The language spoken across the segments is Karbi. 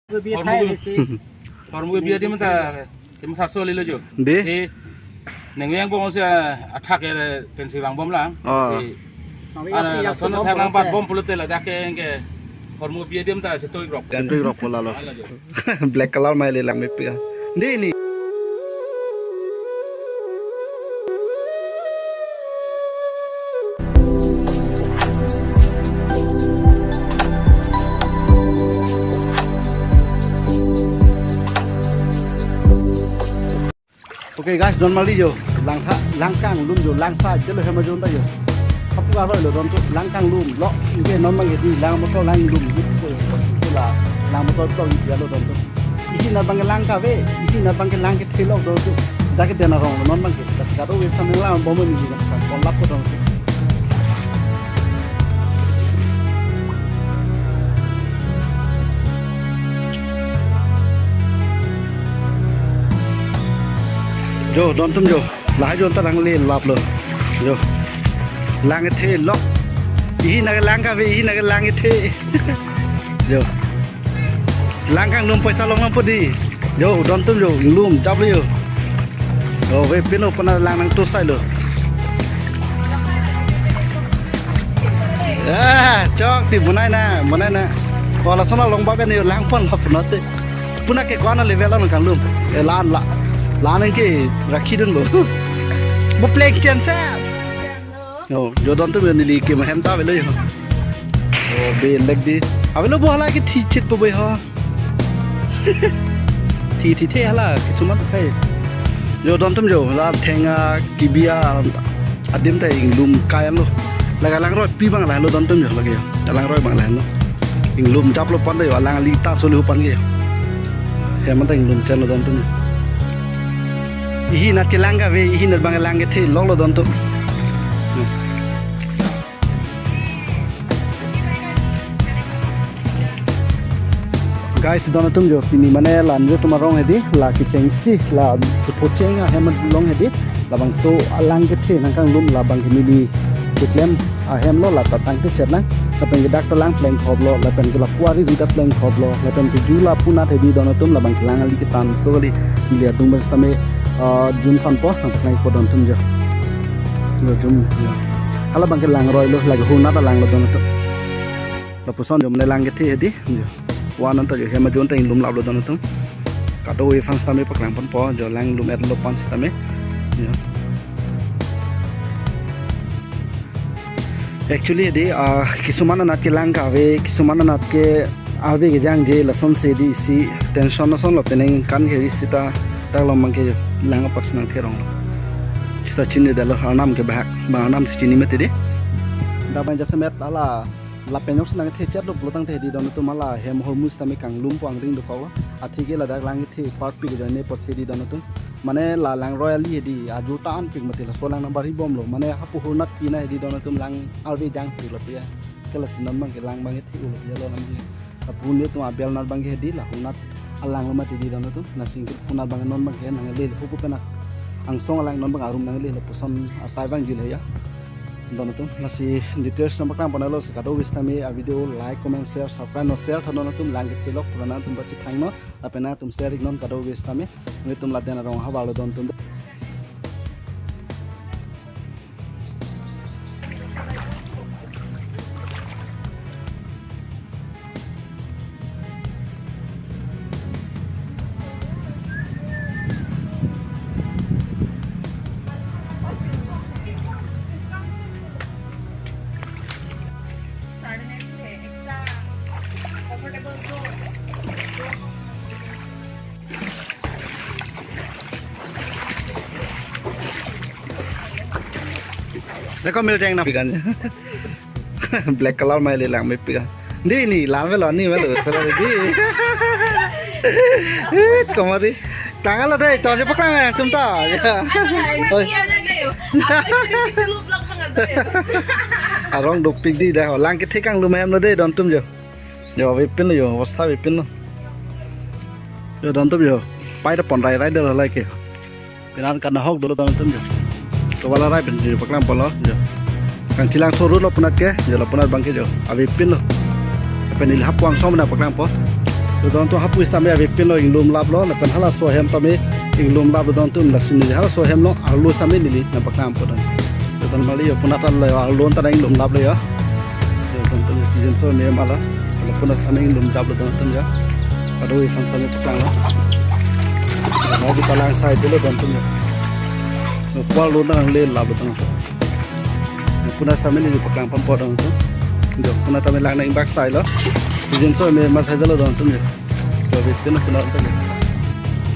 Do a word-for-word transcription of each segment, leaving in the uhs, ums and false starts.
Bi thai le si. Hormu bi adim ta kemasa so lilo jo. Dei. Si neng yang bong si athak ke pensi bang bom lang. Oh. Si Nang ya si ana ya lason bom thang lang bom bat si. Bom pulote ladak ke ke hormu bi adim ta chetoi rok. Chetoi rok po lalo. Ala jo. Black color mai le lang mepik a. Dei ni. Okay guys, don mali jo, langtha, lang kanglum jo, lang side lo hem ajon ta jo. Hapu aroi lo don tu, lang kanglum lo, inke non abang ke di, lang motor lang lum, la, lang motor to di lo don tu. Isi nat abang ke lang kave, isi nat abang ke lang kethe lok don tu. Dak ke den arong non abang ke, das kado we sameng lang bom ni di, kon lap ko don tu. Jo, don tum jo. Lahai jon ta lang le lap lo. Jo. Lang kethe lok. Ihi nat ke lang kave, ihi nat ke lang kethe. Jo. Lang kanglum paisa long long po di. Jo, don tum jo, lum, jap lo jo. Oh, we pino pona lang nang tu sai lo. Ah, chok ti bunai na, bunai na. Ko lason along ba ben jo lang pon lap note. Puna ke kwana level an kanglum. Eh, lan la. Lan ke rakhi dun bo. Bo plek chen sa. Oh, jo don tum neli ke mahem ta avelo jo. Oh, be lek di. Avelo bo hala ke thi chit po bo ho. Thi thi the hala ke chuman kai. Jo don tum jo la thenga kibi adim ta inglum kai lo. Laga langroi pi abang lahenlo don tum jo lagi jo. Langroi abang lahenlo. Inglum jap lo pon ta jo alang ali ta soli ho pon ke jo. Hem ta inglum chen lo don tum jo. Ihi nat ke lang kave, ihi nat abang lang kethe lok lo don tum. Guys, don atum jo pini mane la-an jo atum arong hedi, la kechengsi, la kepocheng ahem along hedi, labangso alang kethe nangkanglum labang ke neli keklem ahem lo, la ta tangte chet nang, lapen ke dak ta lang plengthop lo, lapen ke la kuari ri ta plengthop lo, lapen ke ju la punat hedi don atum labang ke lang ali ketan so kali, neli adung bang sitame, ah, jum sanpo, nang nangpo don atum jo. Lo jum, jo. Halabang ke langroi lo, lake hurnat alang lo don atum. Lapuson jo mane lang kethe hedi, jo. Wa non ta jo hem ajon ta inglum lap lo don atum. Kado we aphan sitame paklang ponpo, jo lang lum et lo pon sitame. Jo. Actually hedi, ah, kisuman anat ke lang kave, kisuman anat ke arve kejangje lasonsi hedi isi tension ason lo penang kan ke isi ta dak lo abang ke lang apak si nangtherong lo. Sita chinidetlo arnam ke bahak, bang arnam si chini mati hedi. Dak abang jasemet hala lapen jongsi nangthe chet lo pulo tangte hedi don atum hala hem hormu sitame kanglum po angring dokok lo. Athe ke ladak lang kethe parpik ajoine pusi hedi don atum. Mane la langroi ali hedi ajur ta anpik mati laso alang nang bari bom lo. Mane hapu hurnat pina hedi don atum lang arve jangpik lo pia. Ke lasi non abang ke lang abang kethe ulo pia lo lang pia. Lapu ne atum abel nat abang ke hedi la hurnat alang lo mati hedi don atum. Nang singkir hurnat abang non abang ke nangle lo hupu pena angsong alang non abang arum nangle lapuson atai abang jul ya. Don atum, lasi details nang paklang ponlo si kado we sitame a video like, comment, share, subscribe non share tha don atum lang kethe lok pura nangtum pachethang non, lapen nangtum share ik non kado we sitame, nelitum laden arong havar lo don atum. Dekho mil jeng na pikan. Black color mai le lang mepik a. Di ni lang velo ni velo sala di. Komari. Tanggal lo dei, ton je paklang ya, tum ta. Oi. Arong dopik di dah, lang kethe kanglum ahem lo dei, don atum jo. Jo, avepin lo jo, avastha avepin lo. Jo, don atum jo. Pai ta pon rai rai dolo lake. Penan kan hok dolo don atum jo. Kawala rai pen jo paklang ponlo jo. Kangchilang so road lo punat ke, jo lo punat abang ke jo. Avepin lo. Pen neli hapu angsong nang paklangpo. Yo don atum, hapu sitame avepinlo, inglum laplo, lapen halaso ahem tame inglum laplo don atum, lasi neli halaso ahem along arlo sitame neli nangpaklang pon don. Yo don mali yo, puna ta la yo arlo ta inglum laplo yo. Yo don atum, season so me malo. Lapu na sitame inglum japlo don atum yo. Kadokave aphan sitame paklanglo. Lagi ta lang side lo don atum yo. Yo, arlo ta nangle laplo don atum. Puna sitame neli paklang pon pon don atum. Yo, puna tame lang nang bak side lo. Season so me ma side lo don atum yo. Yo, avepin puna ta yo.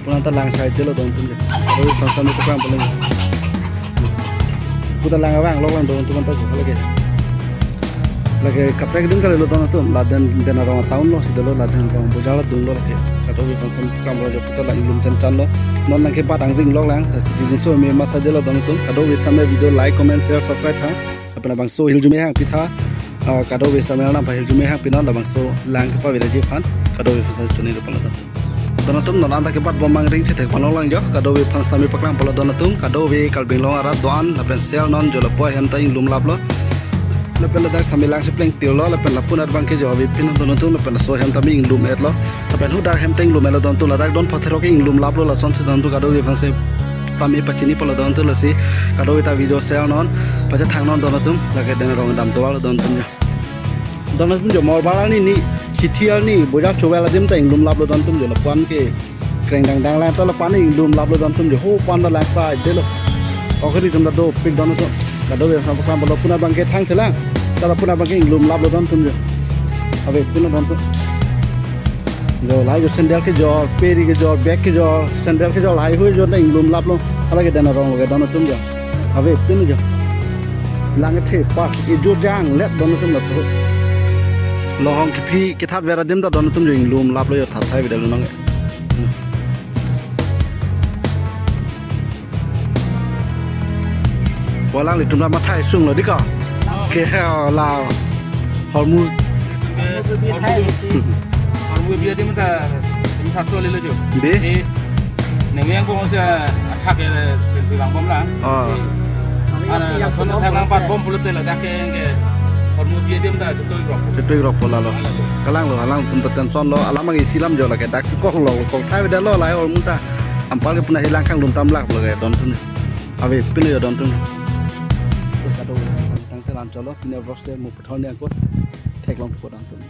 Puna ta lang side lo don atum yo. Kadokave aphan sitame paklang pon lo. Puna lang abang lo lang don atum ta yo lake. Lake kaprek dun kali lo don atum. Ladak Den Arong town lo, sida lo ladak Den Arong bojar lo dun lo lake. Kadokave aphan sitame paklang pon lo yo, puna ta lang inglum chan chan lo. Non nangkebat angring lo lang. Season so me ma side lo don atum. Kadokave sitame video like, comment, share, subscribe tha. Lapen labangso ahirjume hangpi tha, ah, kadokave sitame nangpahirjume hangpi non, labangso lang kepaviraji aphan, kadokave aphan choningri pon lo don atum. Don atum, non anta kebat bom angring si thek pon lo lang yo, kadokave aphan sitame paklang pon lo don atum, kadokave Karbi Anglong arat do-an, lapen sel non jo lapu ahem ta inglum laplo. Lapen ladak sitame lang si pleng tir lo, lapen lapu nat abang ke jo avepin don atum, lapen laso ahem tame inglum et lo. Lapen hadak ahem ta inglum et lo don atum, ladak don phathe rok inglum laplo, lason si don atum kadokave aphan sitame pachini pon lo don atum, lasi kadokave ta video share non, pachethang non don atum, lake Den Arong dam tovar lo don atum yo. Don atum yo, Morbar arni ni, Chithi arni, bojar chovel adim ta inglum laplo don atum yo, lapu-an ke kreng dang dang lang ta lapu-an inglum laplo don atum yo, ho pu-an ta lang ta ide lo. Okhori atum ta dopik don atum. Kadokave aphan paklang pon lo, puna abang ke thangthelang. Ta lapu na abang ke inglum laplo don atum yo. Avepin lo don atum. Yo, lahai jo sandal kejor, peri kejor, bag kejor, sandal kejor, lahai hui jo na inglum laplo. Hala ke Den Arong lo ke don atum yo. Avepin jo. Lang thepa, ejor janglet don atum lapu. Longhong kephi kethat ver adim ta don atum yo inglum laplo yo, that thai bidal nang. Pu alanglitum ta mathai sung lo dei ko. Ke la hormu. Hormu bi adim ta, ini sasol lo jo. Dei. Eh, neng yang ko se athak ke pensi lang bom lang. Oh. Ara lason athak lang pat bom pulote ladak ke, ke hormu bi adim ta chetoi rok. Chetoi rok pu lalo. Kalang lo, alangtum ta tension lo, alam abang isi lam jo lake dak kok lo, kok thai bidal lo lahai hormu ta. Ampal ke puna hilang kangdun tam lak lo ke don atum. Avepin lo yo don atum. Kadokave tangte lam cholo, pine vlog ke mo puthot ni angkut. Theklong po don atum.